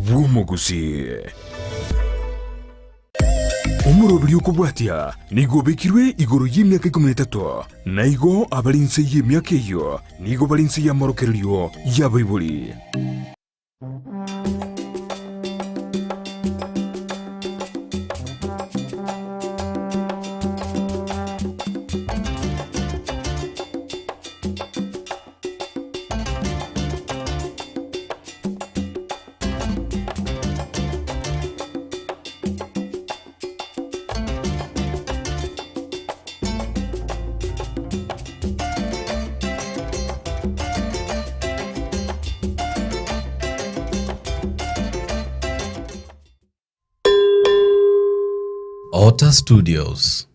bw'omogusii. Omoroberi okobwatia nigo obekirwe igoro y'emiaka ikomi na etato, na igo abare inse y'emiaka eyio nigo bare inse y'amorokererio y'abaibori. Otter Studios.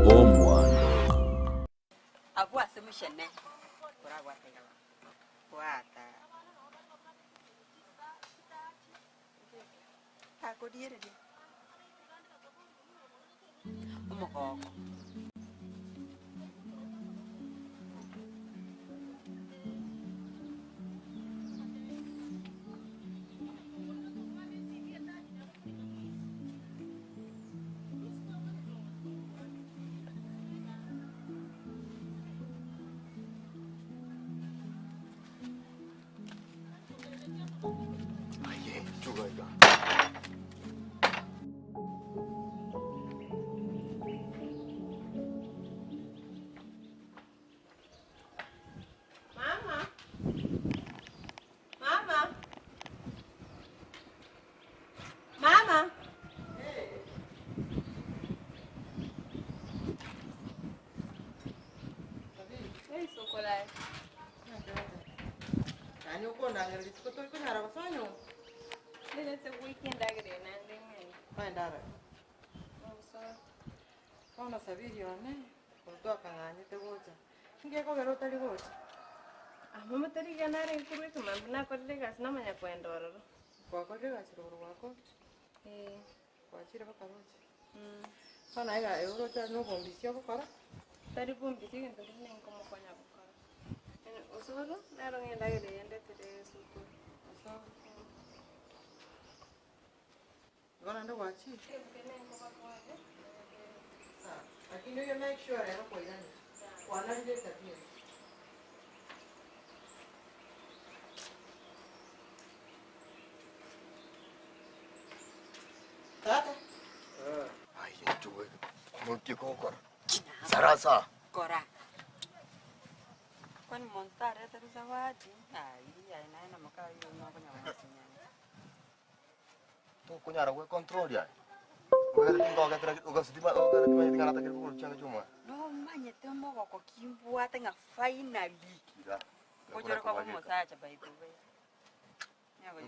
Omwando. Abwo ase muchene korabwate iga bwata. Takoriereria omogoko. Aye, chuga iga. Mama! Mama! Mama! Yaani okondangereria rituko tori konyara gosoa nyomba? Nintete goika endagera eye naende ng'ende. Kwaenda aroro? Bono Sabiri one, korwa twakang'anyete gocha, ninki gekogera otari gocha? Ah, mama tari iga narenge korwa ekemambia nakorire egasi namanya koenda ororo. Gwakorire egasi rogoro gwakorire? Ee. Gwachire mpaka roche? Bono iga ewe oroche na obombisi ogokora? Tari bombisi egento keria ninkomokonya gokora. Osoro nero ng'a endagera eye ndetere esukuru. Osoro. Igo naende gwachire? Sawa, lakini oye make sure rero kwairanire, kwanarire etabia eye. Tata. Aye inchuo omokia gokora sarasa. Kora. Kwani monto tareterwe zawadi? Aye, aye naye na moka oyio nokonyora gotinyana. Tokonyara gwe control aye. Ogere tingogetera ogasitima ogere timanyeti ng'a natakire kogora chianga chia omwana. Nomanyete omogoko ki mbwate ng'a finally. Kira. Gochora kwaba omosacha by the way.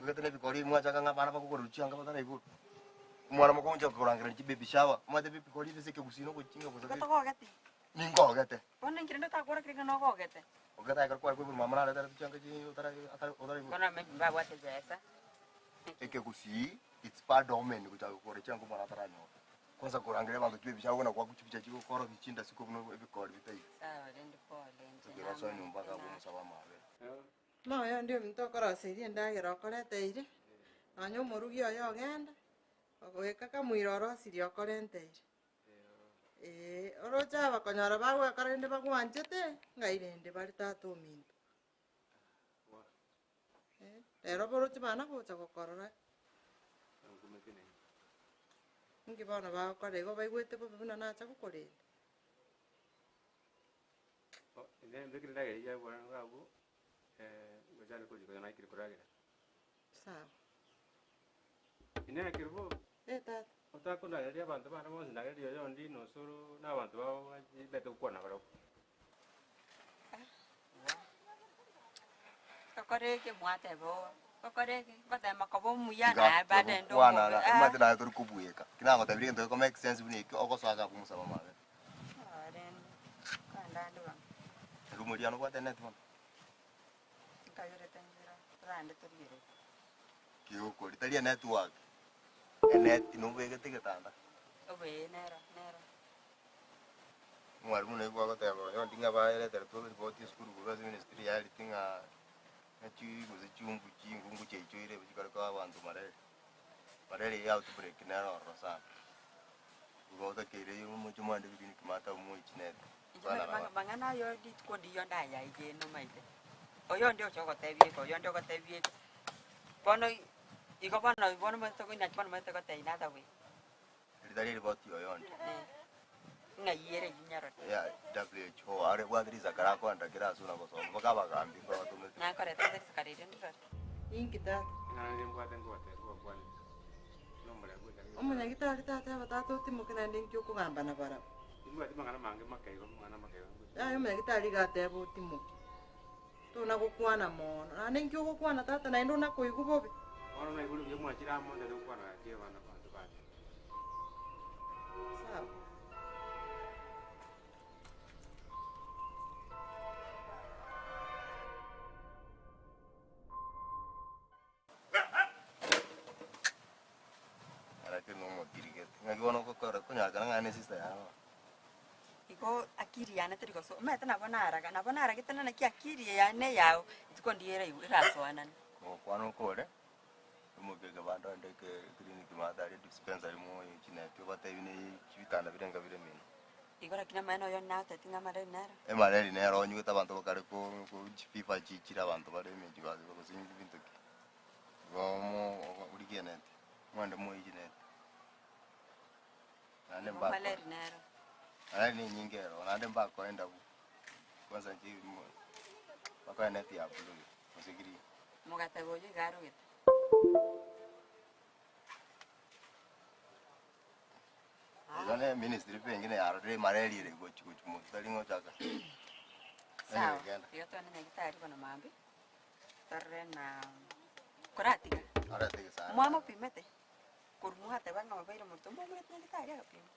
Ogete na ebikori mwachaka ng'a abana bakogorerwa chianga bataraigorwa. Omwana mokoncha korangereria chibaby shower, omanyete ebikori ebi ase ekegusii na ogochinga bosa Igo togogete? Ningogete. Bono inki rende otakworokeria ng'a nogogete? Ogete ekero kware koiborwa mama nareterete chianga chi otara otara otaraigorwa. Bono maybe mbabwate besa. Ekegusii it's bad omen gochaka kogora chianga omwana ataranyora. Kwanza korangeria abanto chibaby shower buna goaka chibicha chigokorosia chindasiko buna ebikori bitaiyo. Sawa rende pole inche Ekero osoe nyomba namanyete iga na. omosabe amabera. Noyo onde ominto okoroseria endagera okoreteire, nonya omorugi oye ogenda, ogoika kamoira orosirie okorenteire. Eeh, oroche aba konyora bagwekora rende bagwanchete, ng'ai rende bare tata ominto. Eh, rero boroche bana gocha gokorora. Inki bono bagokora igo baigwete bobe buna nacha gokorenda. Sawa. Eh tata. Otakondagereria abanto bande bonsi, ndagereria oyondi na osoro na abanto bao bachete gokwana barabwo. Tokore eke mwateba oo, tokore eke, ngotema koba omuya Tiga naye bado ende togokwana omobe na ah. omanyete naye tori kobueka. Ki nagotebirie egento geko make sense buna ekio, ogosoa iga komosaba amabera. Oo rende, kogenda ande bono. Erumu eria nobwate net bono? Nkagerete nchera, torande torigereri. Kegokori. Tari enetwork, eneti nobegete egetanda. Oboye nero, nero. Omwalimu naigwa agoteba oyondi ng'a baereteretwe eripoti esukuru korwa ase ministry ya health ng'a ng'a chi gose chiumbu chingungu chiaichoire chikore koa abanto malaria. Malaria eye outbreak nere ororo sana. Igo otakeire moche mwande clinic mata moichinete. Inche manya mang'ana ayo rituko ndiyo ndayaigene omanyete. Oyonde ocha ogotebia eke, oyonde ogotebia eke. Bono igo bono bono omanyete inaki bono omanyete gotebia in other way. Eri tari eripoti ya oyondi. Ng'ai ere eyio nyarore. Ya WHO are bwate risakara akoenda kera ase na gosoma mpaka abagambi mbabatomete. Nakorete ase risakara erio ndirore. Inki tata? Ing'ana rinde mbwate ngogotebia ogokwanire, nomorembe gocha gete. Omonyagitari tateba tata otimoke naende inki okogamba nabarabwo. Timbwati mang'ana mange make igo, amang'ana make igo ngochia. Yaya omonyagitari iga ateba otimoke. Tona gokwana mono, naende inki ogokwana tata naende onakoigwa bobe. Bono naigure buya mwachire amo ntari gokwana gaki abana abanto bane. Sawa. Lakini nomotirigete. Ng'aki bono ogokora konyakana ng'a ne sister yane bono. Igo akili yane teri gosoa, omanyete nabo naraga, nabo naragete na naki akili eye yane eyao, rituko ndiye eraigwe erasoanane. Ogokwana okore, omokeke bande onde eke clinic maate aria dispensary moyo chineti obatebi ne chibitanda bire nka bire mino. Igo lakini amaene oyo nateti ng'a amareri nero. Emareri nero onywete abanto bakare ko ko chififa chichire abanto bare emechi base gose binto ki. Igo mo origie eneti, mwende moyie chineti. Naende Igo mbako maleri nero. Malaria ne enyinge ero, naende mbakoe endabu, kwanza inche mo- bakoe eneti ya blue gose green. Mogateba oyio iga arogete. Igo ne ministry pengine yarorire emalaria ere gochi gochi motwe tari ngochaka. Sawa, Genda. iga twende nyagetari bono mambia, torore na koratiga. Arete egesare. Mwamopimete? Korwa mwateba ng'a obeire morito, mwamoirete nyagetari agapimwa.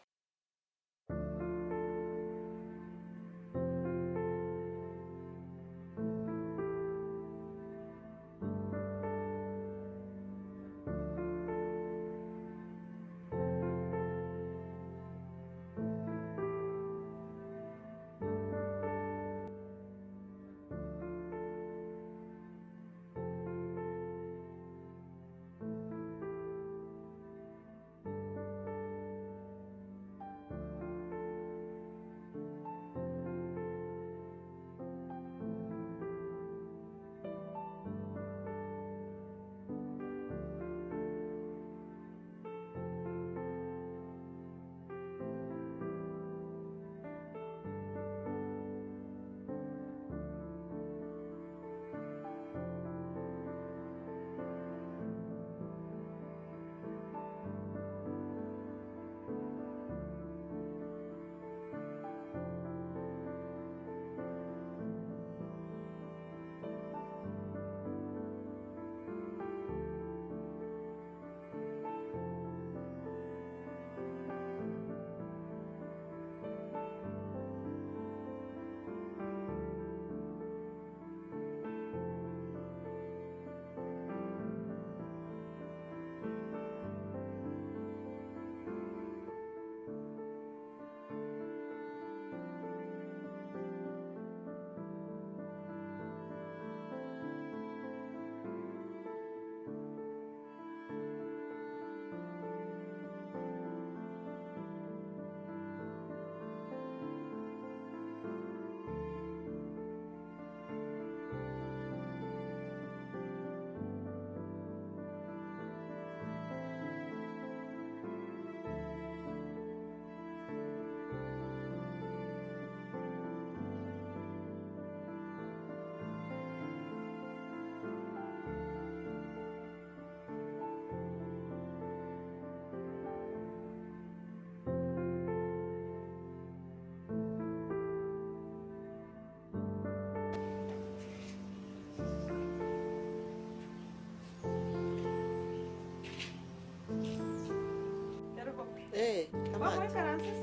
Eh, amache.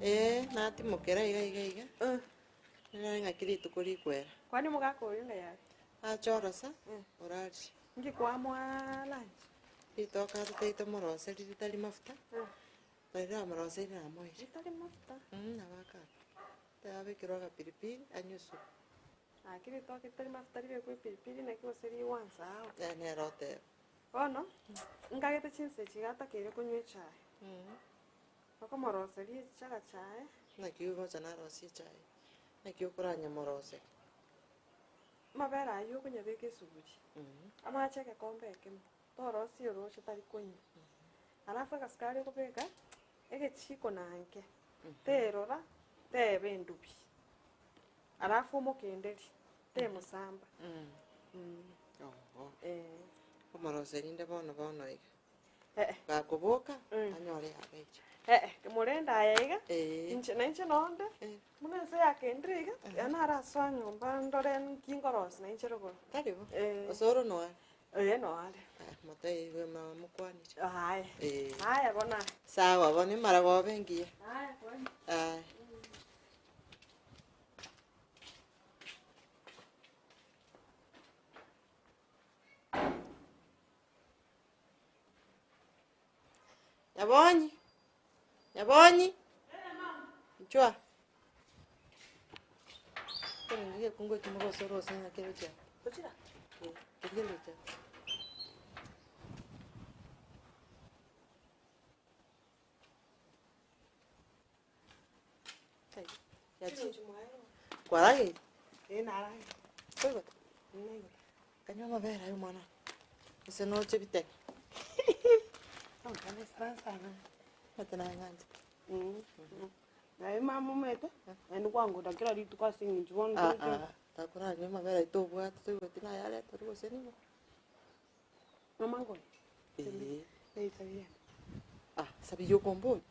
Eh, natimokera iga iga iga. Nere ng'aki rituko rikwera. Kwani mogaka oyo ng'a yaye? Ache orosa, orarie. Inki kwamwaa lunch? Ritoke atotebie tomoroserie ritari mafuta, riria namoroserie namoeire. Ritari mafuta? Nabo akaba. Teba abekerwe agapilipili anywe esupu. Gaki ritoke ritari mafuta ribekwe epilipili naki gose rigwansa ao. Ere nere oteba. Bono, nkagete chinsa echi iga atakeire konywa echae. Okomoroseria agachae. Naki ogocha narosie echae, naki okoranyamoroseria. Amabere ayio okonyabeka esuguri, amache egekombe ekemo, torosie oroche tari konywa. Alafu egasukari okobeka, egechiko na nke, terora, teba endubi. Alafu omokenderi, temosamba. Oho. Eh. Omoroseria inde bono bono iga. Eh. Gakoboka, anyore yabeire. Eh, morende aye iga, Eh. inche nainche nonde, buna ense yakendire iga, iga narasoa nyomba ndore nki nkorosia nainche rogoro. Tari bo? Eh. Gose oro noare? Eh, noare. Aya, motebiwe mama mokwanire. Aye. Eh. Aya bono aye. Sawa bono emaragoba engiya. Aya, kwani. Aya. Nyabonyi, Nyabonyi, inchuo aa. Ekerengo egekungu ekio mogosora ase ng'a kere gochia aa. Eh, keria kere gochia aa. Kai, yachire. Kwarageire? Eh, narageire. Koigota? Naigota. Kanywa amabere aye omwana one, gose noche bitege. Omanyete naye ng'anchete. Naye mama omanyete, naende kwangora kera rituko ase eng'encho bono Ah, toche. ah, takoranywa amabere aye tobwate toigweti naye areterwe gose nigo. Mama ngoe? Eeh. Esabi yane. Ah, esabi ya okombori,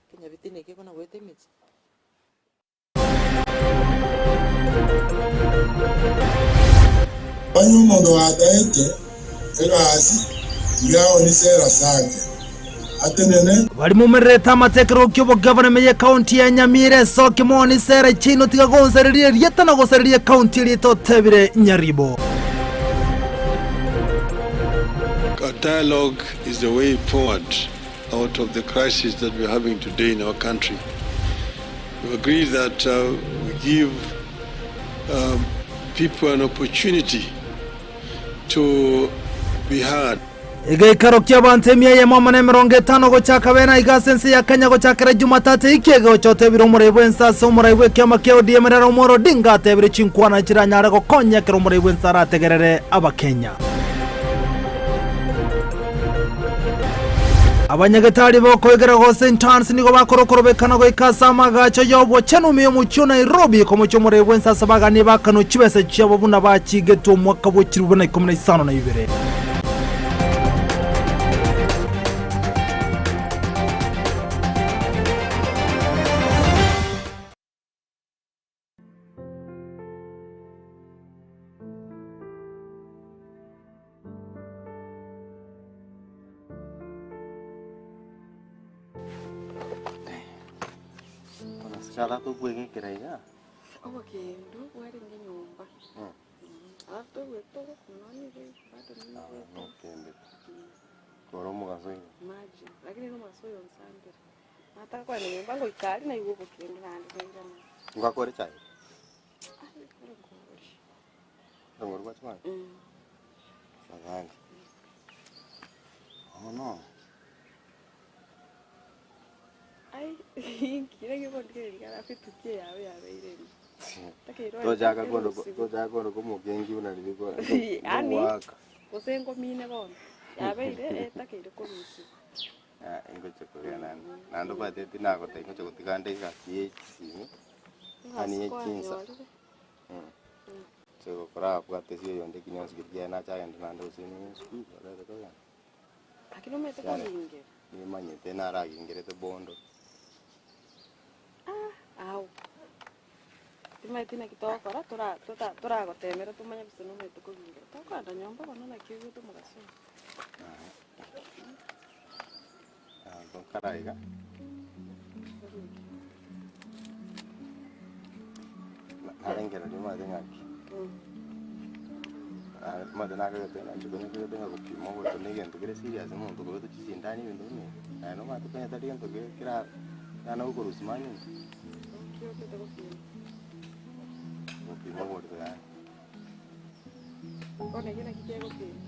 ekenyabiti neke buna goeta emechie. Onye omonto gataete egasi, tiga aonie sera sake, atenene. Barimomererete amatekerero ki'obogavana ime y'ekaunti ya Nyamira esoke mono isere chiaino tiga gonsareria erieta na gosareria ekaunti erieta otebire Nyaribo. A dialogue is the way forward out of the crisis that we're having today in our country. We've agreed that uh, we give um, people an opportunity to be heard. Egeikaro ki'abanto emia eyemo amo nemerongo etano gochaka bene aiga ase ense ya Kenya gochakera Jumatatu eiki egeocha otebire omorai bw'ense ase omorai bw'ekiama kia ODM Raila Omolo Odinga atebire chinkwana chiranyare gokonya ekero omorai bw'ense arategerere Abakenya. Abanyagetari b'okoegera gose interns nigo bakora okorobekana goika ase amagacho y'obochenu ime y'omochie o Nairobi komochia omorai bw'ense ase abagani bakanwe chibesa chiabo buna bachigetwe omwaka bwe chilifu na ikomi na isano na ibere. Bono togwegekera iga. Obokendu bwarenge nyomba. Alafu toigwete ogokuna nigo bado niigwete. Nokendete. Kore omogaso iga. Imagine, lakini nomogaso oyo onsambire. Nataka kogenda nyomba ngoika aria naigwa obokendu naende nairana. Ngwakore echae? Ai, erongori. Erongori gwachia kwanywa? Afadhali. Bono. Ai, inki naki okondigereria alafu etukia yago yabeire embe. Tochaka kondo tochaka kondo komokengi buna riria ko Yaani, kogoaka. gose ngomine bono, yabeire etakeire korusiwa. Ingocha kogenda naende obwate tinagotebia ngocha gotiga nde egasi ye chisimi, yaani ye chinsa. Nche gokora abwate ase oyonde ekinya onsi keria kiaye nache agende naende gose ne esukuru arebe kogenda. Lakini omanyete Yare. kogingera. Nimanyete naragingerete bondo. Ah, ao. Timanyeti naki togokora tora tota toragotemera tomanye gose nomanyete kogingera. Tokogenda nyomba bono naki oigwete omogaso oyo. Abanto nkara iga. Narengereria omanyete ng'aki. Omanyete nakagete ng'a inche konyakagete ng'a gopima oborito na egento kere serious omonto okobetwa chisindani ebinto buna ebi, naye nomanyete konya tari gento ke kera kerana gokorusia manyinga. Naki otete gopima? Gopima oborito yaani. Bono ekio naki kegopima?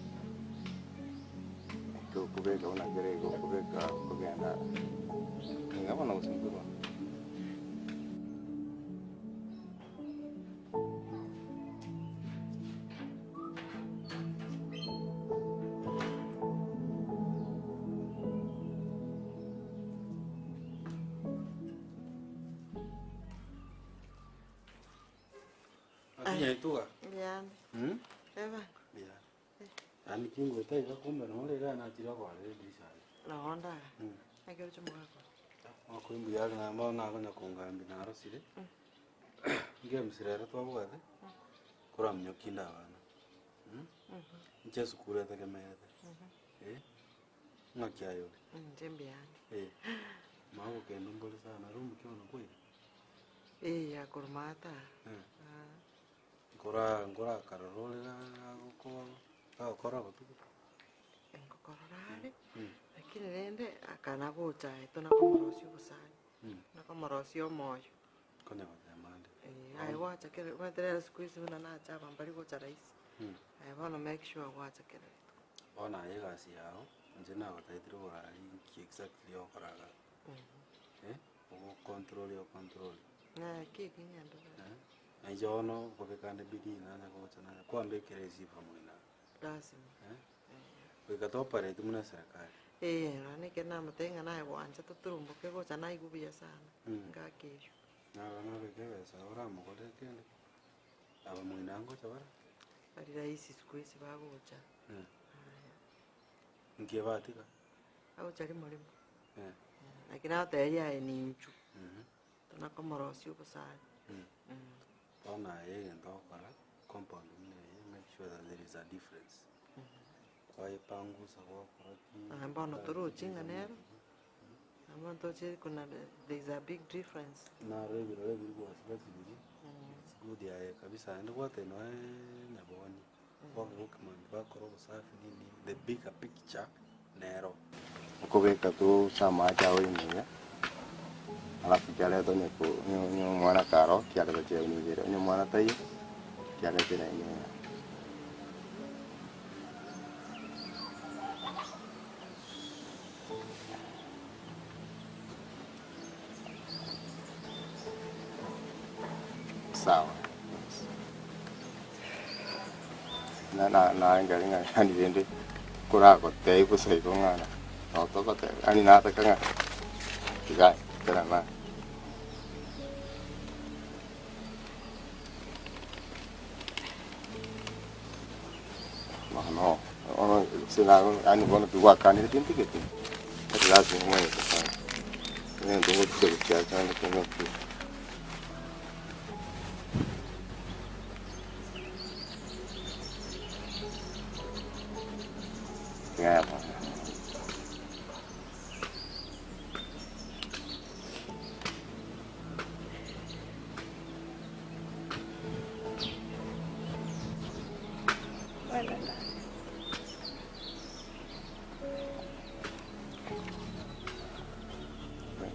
Ekio okobeka buna kere igo okobeka okogenda niga bono gose nkorwa. Nyaituga. Mbuya. Mm? Eba. Mbuya. Yaani kingoeta iga kumbe nore iga nachire okorera edirisha aria. Nabo ndaga. Mm. Naki oroche omogaka oo? Omogaka mbuya are naende bono nakonya kongambia narosire. Ngemusi rero twabwate, koraminyokia inde abana. Inche esukuru etegemeete. Eh, ng'aki aye ore? Inche mbuya ande. Eh, mama okende mbore sana, room ki bono kwaire? Eh, ya korwa maate aa. Eh. Nkora nkorakarora ore gagoko gagokora botuko. Nkokorora are, lakini rende akana gocha aye tonakomorosia obosani, nakomorosia omoyo. Konya gotema ande. Eh, aye gwacha kera omanyete rero siku hizi buna nacha aba mbari gocha rahisi. Aye bono make sure gwacha kera rituko. Bono aye egasi yago, inche nagotaetire oborari nki exactly ogokora igaa. Eh, ogocontrol ocontrol. Naki eki ng'ende Eh, na inche bono nkobeka ande bidii nanye gocha nanye kwambekera esifa moino. Lazima. Eh, goika to operate buna eserekari. Eh, nonye ekero namotebia ng'a naye gwancha toturumboke gocha naigwe buya sana, ngaka erio. Naro nabeke ebesa oramogorere kende, aba moino ngocha bare. Bari rahisi siku hizi bagocha. Nki batiga? Agocha rimo rimo. Eh. Lakini agotebia aye ninchu. Tonakomorosia obosani. Bono aye egento ogokora, compound buna eye, make sure that there is a difference. Kwayepangusa gwakora ki. Aye bono torochi ng'a nero, aye bono toche kuna there is a big difference. Naro ebirore biri gwasiba chibiri, it's good aye kabisa naende gwateba noe nyabonyi, gwakogokimani bakora obosafi nini, the bigger picture nero. Okobeka tu ase amache ao ime iga, alafu kiareta onye ko onye onye omwana karo kiareta chiaini ibere, onye omwana taiyo, kiareta eraini eyemo. Sawa, yes. Na na naengeri ng'a yaani rende koragotebia bosa igo ng'a nabo togoteba yaani nataka ng'a tiga kera na. No, bono gose nago yaani bono tigwakanire tintigeti, tari lazima omanyete sana, egento ngotiga gochia ase ande. Yeah.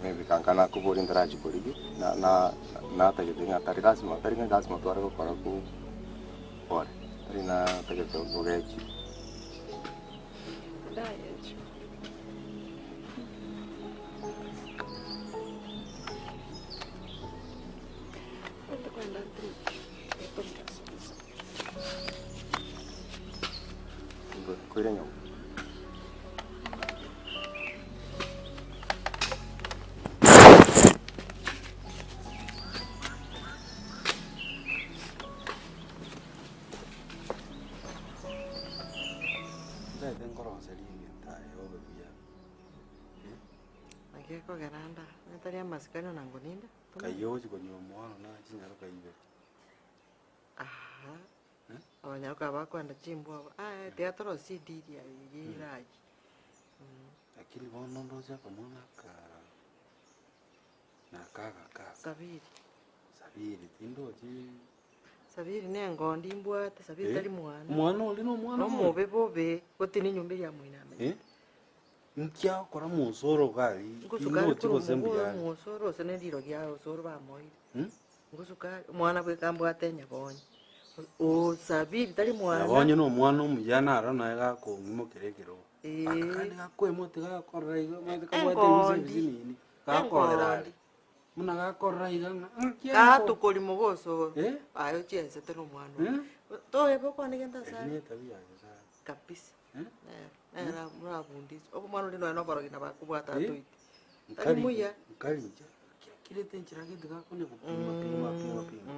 Maybe kanka nakobori ntarachikorigi na na natagete ng'a tari lazima tari ng'a lazima tware gokora ku pore tari natagete ogechi. Ndayecho. Kwenda trip. Koire nyomba. Ntaete nkoroseria egento aye obe buya. Naki ekogera nda, onye tari amasikani ona nkoninda, Kaiyo ogochi konywa omwana na chinyaroka ibere. Aha, abanyaroka bakoenda chimbwa aba, aye tiga torosie ediri aye eywo erayi. Lakini bono ndoche akamwana aka naka agaka. Sabiri. Sabiri tindochi. Sabiri na engondi mbwate, Sabiri Eh, tari mwana. Omwana oria na omwana bore. Nomobe bobe, gotini enyomba eria moino amenyete. Eh, nki agokora mosoro iga aria, Ngosuka are ingochi korwa gose mogo mbuya are? omosoro ose ne rirogi aye osoro bamoire. Hmm? Ngosuka are, omwana bweka mbwate nyabonye. O Sabiri tari mwana. Nyabonye na omwana omuya naro naye gakong'imokera ekerogo. Ee. Aka kandi gakoemwa tigakorora iga omanyete kabwate ebise Engondi. ebisinini, gakorera Engondi. are. Buna gakorora iga ng'a ng'aki Gatokori mogosoro. Eh? Aye ochiesete na omwana Eh? oyo. Toebe okwane gento ase Eri are. ne etabia ya Nyasaye. Kabisa. Eh? Nere, nere morabundiswe. Omwana oria nonya na oborogi nabo akobwata Eh? atoite. Tari Nkari muya. nkari inche, kiakirete enchera gete gakonya gopima pima pima pima.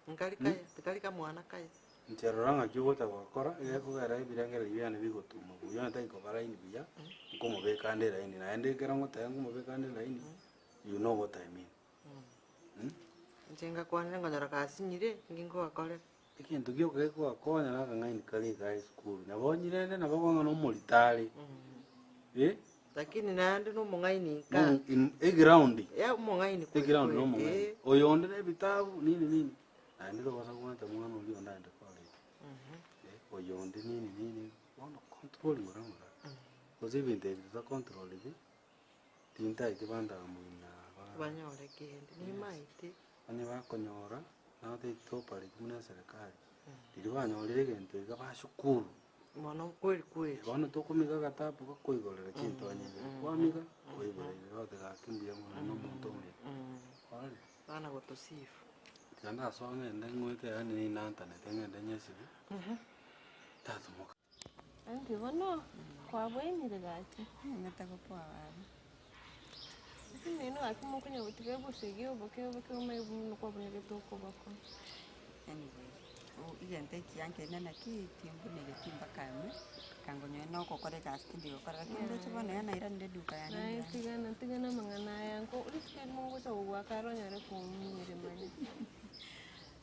Nkari kaya, tikari kamwana kaya. Inche rora ng'aki ogocha gokora, egekogera ebirengererio biane bigotuma buya onye tari koba line buya, nkomobeka ande elaini naende ekero ngoteba nkomobeka ande elaini, you know what I mean. Inche ngakwanire nkonyora gasinyire, inki nkogakorera. Egento gioka gekogakonya na akang'aini kare iga esukuru, nabonye rende nabo okong'a na omorito are, eh. Lakini naende na omong'aini nka. Mono in eground. Ya omong'aini kweli Eground kweli, na omong'aini. eh. Oyo onde na ebitabu nini nini, naende togosa kobwata mwana oria onde aende college. Eh, oyo onde nini nini, bono control ng'ora ng'ora. Gose ebinto ebi totacontroleti, tintaeti banto aba moino aba. Banyore kende, nimaete. Onye bakonyora, nagotebi topareti buna eserekari, riria banyorire egento iga bashukuru. Mono kweli kweli. Bono tokomiga agatabu gakoigorera chintonye ibere, kwamiga, kwaigora ibere ogoteba gaki mbuya mono na omonto omuya. Kwarorire? Bana gotosifu. Tiga ndasoa ng'ende ng'oete yaani ninantanete ng'ende nyesibi, tatomoka. Aunty bono kwabwenire gaki? Ng'ete gopoa baba. Lakini gaki mokonya gotiga obosegi oboke oboke omanye buna kwabunegete okoboko. Anyway, egento ekiya nkerende naki timbunegeti mpaka ime, kangonyoe na ogokora egasi tindi gokora lakini ndoche bono iga nairanire eduka yane Naye mbuya. tigana tigana amang'ana aya nko rituko erimo ngocha gogoaka aro onyore koumire manya.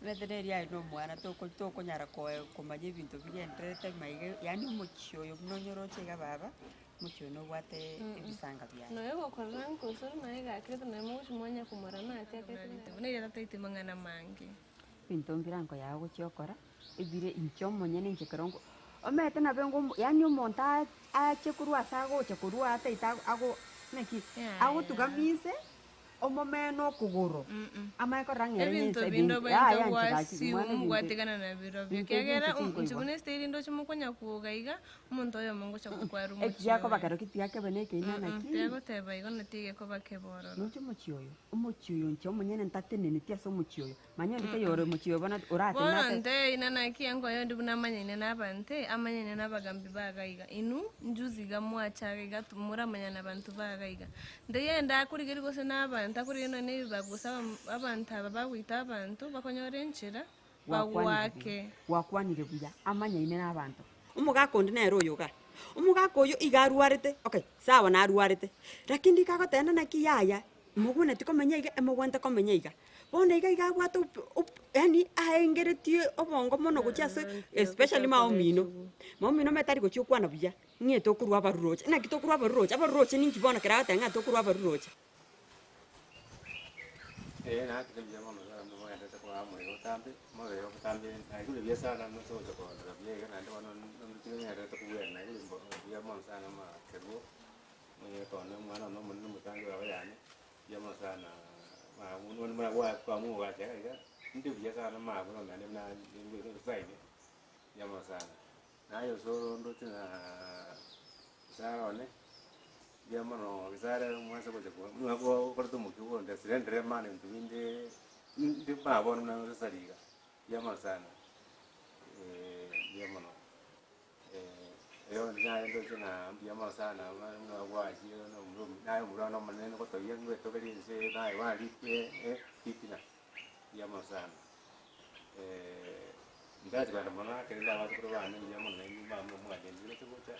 Omanyete nere aye na omwana toko tokonyara koe komanya ebinto bigendererete maiga yaani omochie oyo buna onyoroche iga baba, omochie oyo nobwate ebisanga biaye. Nonya ogokorora nkosore naye egakirete naye mogochi mwanya komorama ase akaitirete buna eria tataeti mang'ana mange. Ebinto mbire ango yago ogochia gokora, ebire inche omonyene inche ekero nko omanyete nabe ngo yaani omonto aa ache korwa ase agocha korwa aa ataete ago ago naki, agotugamia inse, omomene okogoro, amanye korora ng'a ere Ebinto nense binde ebinto obaete yaya inche gaki gwasiu mwana ebinto gwatigana nabirobio, ebinto ebio ekiagera inche inche tinkoigwa. buna esitiri ndoche mokonya kwoga iga, omonto oyomo ngocha gokwara omochie Ekiakoba oye. kero ki tiga kebe na ekeina naki. Tigagoteba igo na tigekoba kebe ororo. Noche omochie oyo, omochie oyo inche omonyene ntateneneti ase omochie oyo, manya onde taiyo ore omochie oyo bono oratenene Bono ase. nteina naki engo oyondi buna amanyaine nabante, amanyaine nabagambi ba iga iga. Inwe njuzi iga mwacha iga iga moramanyane nabanto ba iga iga. Nteyende akorigereria gose nabanto, akorigereria nonya nebibago gose abanto aba bagoita abanto, bakonyora enchera Gwakwanire buya, bagoake. gwakwanire buya, amanyaine nabanto. Omogaka onde nere oyo igaa, omogaka oyo iga arwarete, okay, sawa narwarete, lakini riika agoteba naki yaya, mogwenereti komenya iga, emogwenerete komenya iga. Bono iga iga abwate op op yaani aengeretie obongo mono gochia ase especially mama omino, mama omino omanyete tari gochia okwana buya, ng'e tokorwa abaruroche, naki tokorwa abaruroche, abaruroche ninki bono ekero agoteba ng'a tokorwa abaruroche. Ee naakire mbuya mono sana mogenderete koba amo iga botambe, mobe iga botambe naigure buya sana ase ogocha korora buya iga naende bono nontiga ng'endererete kobwena naigure mbo buya mono sana makerwo, omonyene one omwana one omonene omotangi baba yane, mbuya mono sana muna kwaamua gocha iga iga, inde buya sana mabu naende buna mbuya mono sana. Naye osoro ndoche ng'a gesare one, mbuya mono gesare omwase gocha ko buna okorete omokia ogondeserera enderema na ebinto binde inde buna bono buna ngosesari iga, mbuya mono sana mbuya mono. Oyondi naye ndoche ng'a mbuya mono sana buna gwachire na omura omuya naye omura one omonene ngotogia ngoetogerie inse naye bwarikwe ritina, mbuya mono sana. Ntachi kogenda mono ekero inde abachokoro bane mbuya mono naende mama mwanchire gocha gocha,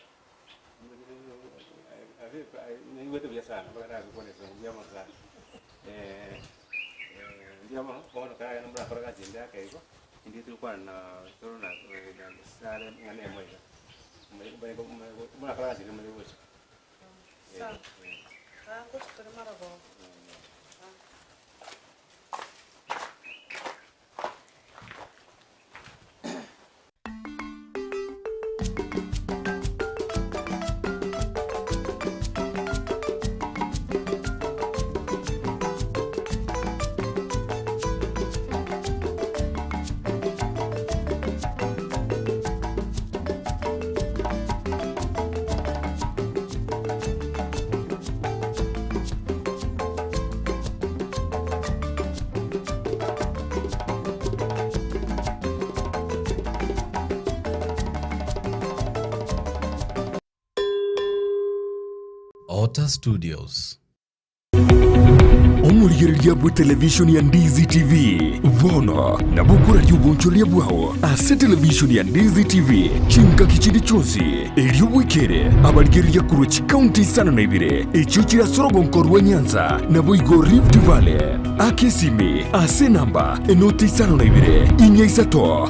naigwete buya sana mpaka nagokwana esongo mbuya mono sana. Mbuya mono bono kare morakore gasi ende ake igo, inde togokwana na toro na sare ng'a nemo iga, morakore gasi ende manye gocha. Sawa. Ngochi tore marogoba. Otter Studios. Omorigereria bw'etelevishoni ya Ndizi TV bono nabo okoraria obonchoreria bwao ase televishoni ya Ndizi TV chingaki chinde chionsi, erio bwekere abarigereria korwa chikaunti isano na ibere echio chire ase orogonko rwa Nyanza naboigo Rift Valley. Aka esimi ase enamba enoti 52 4 3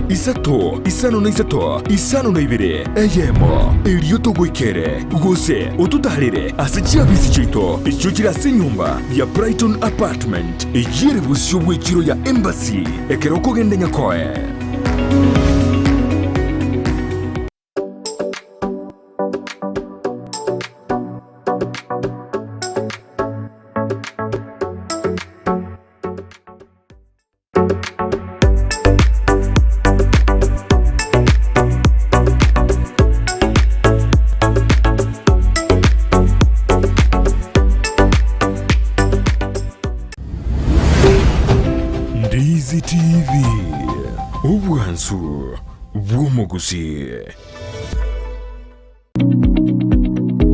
5 2 3 53 52 eyemo, erio togoikere gose ototaarere ase chiabisi chiaito echio chire ase enyomba ya Brighton Apartment, eyio ere bosio bw'echiro ya Embassy ekero okogenda Nyakoe. Ndizi TV, obwansu bw'omogusii.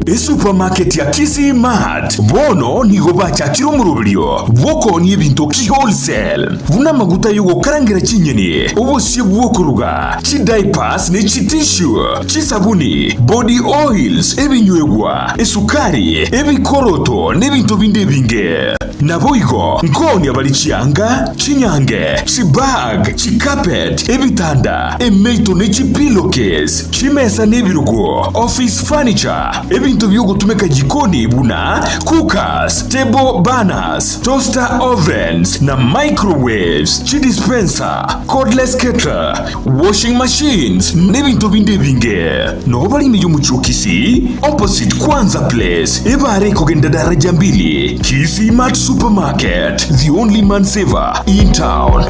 Esupamaketi ya Kisii Mart bono nigo bachakire omoroberio bw'okoonia ebinto ki-wholesale, buna amaguta y'ogokarangera chinyeni, obosie bw'okoruga, chidiapers ne chitissue, chisabuni, body oils, ebinywegwa, esukari, ebikoroto na ebinto binde ebinge. Naboigo nkoonia bare chianga, chinyange, chibag, chicarpet, ebitanda, emeito ne chipillowcase, chimesa na ebirogo, office furniture, ebinto bi'ogotumeka jikoni buna cookers, table burners, toaster ovens na microwaves, chidispenser, cordless kettle, washing machines, na ebinto binde ebinge. Noo bare ime y'omochie o Kisii, opposite Kwanza Place, ebare ekogenda daraja mbili, Kisii Mart Supermarket, the only man saver in town.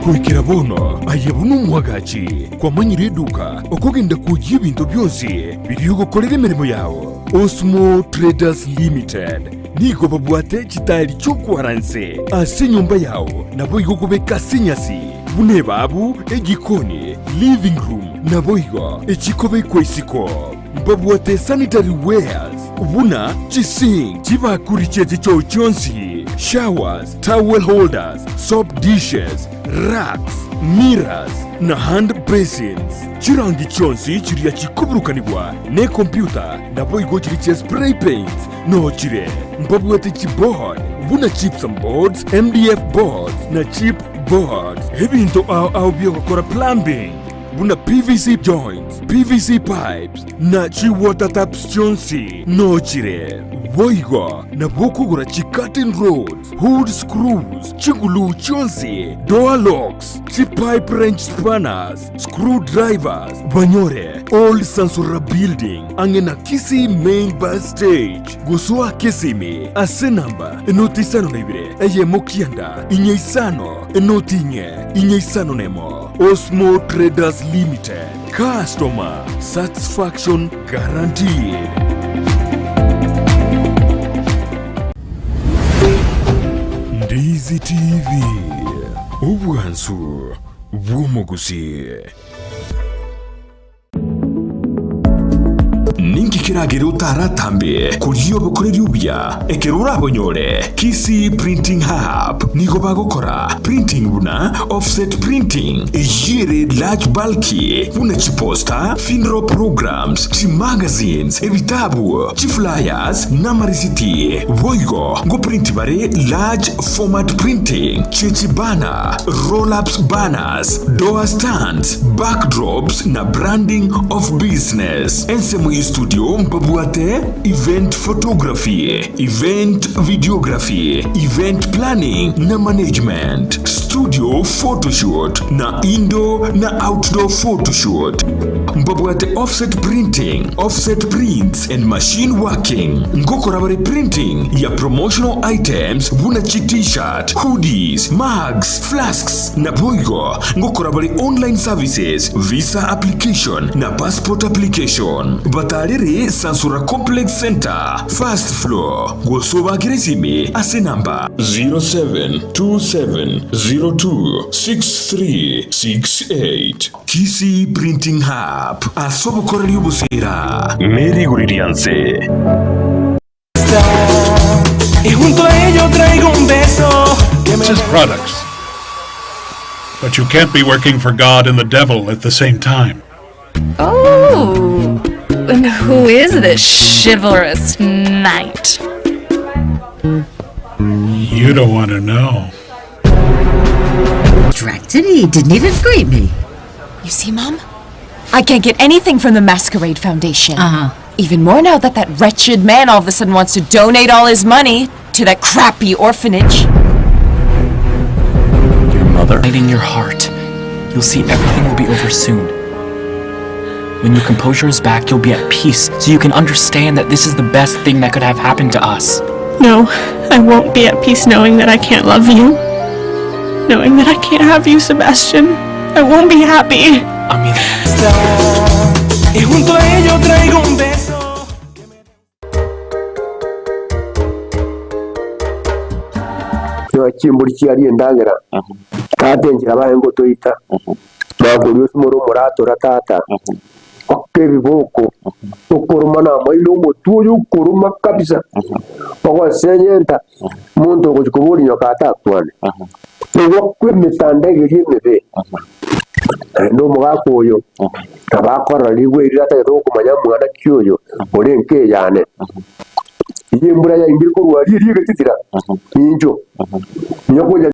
Goikera bono aye buna omwagachi kwamanyire eduka okogenda kwoyia ebinto bionsi biria ogokorera emeremo yao. Osmo Traders Limited nigo babwate chitaeri chi'okwara nse ase enyomba yao naboigo okobeka ase enyasi buna ebabu, ejikoni, living room naboigo echikobekwa isiko. Mbabwate sanitary wares buna chisink, chibakuri chie chichoo chionsi, showers, towel holders, soap dishes, racks, mirrors, na hand basins. Chirangi chionsi chiria chikoburukanigwa nekompyuta naboigo chiria chia spray paints noo chire. Mbabwate chiboard buna gypsum boards, MDF boards na chip boards. Ebinto ao ao biogokora plumbing buna PVC joints, PVC pipes na chi water taps chionsi noo chire. Boigo nabo okogora chi curtain rods, hood screws, chiguluu chionsi, door locks, chi pipe wrench spanners, screw drivers, banyore Old Sansora Building ang'e na Kisii Main Bus Stage. Gosoa Kisimi ase namba enoti 52 eyemo kianda inye isano enoti inye inye isano nemo. Osmo Traders Limited, customer satisfaction guaranteed. Ndizi TV, obwansu bw'omogusii. Ninki keragere otaratambe korigia obokoreri obuya ekero orabonyore? Kisii Printing Hub nigo bagokora printing buna offset printing, eyio ere large bulky buna chiposter, funeral programs, chimagazines, ebitabu, chiflyers na amarisiti. Boigo ngoprint bare large format printing chie chibanner, roll ups banners, door stands, backdrops na branding of business. Ensemo ye studio mbabwate event photography, event videography, event planning na management, studio photoshoot na indoor na outdoor photoshoot. Mbabwate offset printing, offset prints and machine working. Ngokora bare printing ya promotional items buna chi t-shirt, hoodies, mugs, flasks naboigo ngokora bare online services, visa application na passport application. Batarere. ase Sansora Complex Centre, first floor, gose obakere esimi ase enamba 0727026368. Kisii Printing Hub, ase obokoreri obosera ne rigori ria nse. His products. But you can't be working for God and the devil at the same time. Oh, and who is this chivalrous knight? You don't want to know. Distracted, he didn't even greet me. You see, Mom? I can't get anything from the Masquerade Foundation. Uh-huh. Even more now that that wretched man all of a sudden wants to donate all his money to that crappy orphanage. Your mother. Light in your heart. You'll see everything will be over soon. When your composure is back, you'll be at peace, so you can understand that this is the best thing that could have happened to us. No, I won't be at peace knowing that I can't love you. Knowing that I can't have you, Sebastian. I won't be happy. I mean, Y junto a ello traigo un beso. Nigo chimbori chiaria endagera, tata enchera baye ngotoita, bakoria osimore omoratora tata, mpaka ebiboko, okoroma na amaino omotwe oyo okoroma kabisa, ogosenyenta, omonto ogochia koboria nyoka atakwane. Nigo kwemetanda egeria emebe, naende omogaka oyo nabo akorora rigwe erio atagete gokomanya mwana ki oyo ore enka eyane. Eyio embura yaingire korwa aria eria egetitira, nincho, nigo konya.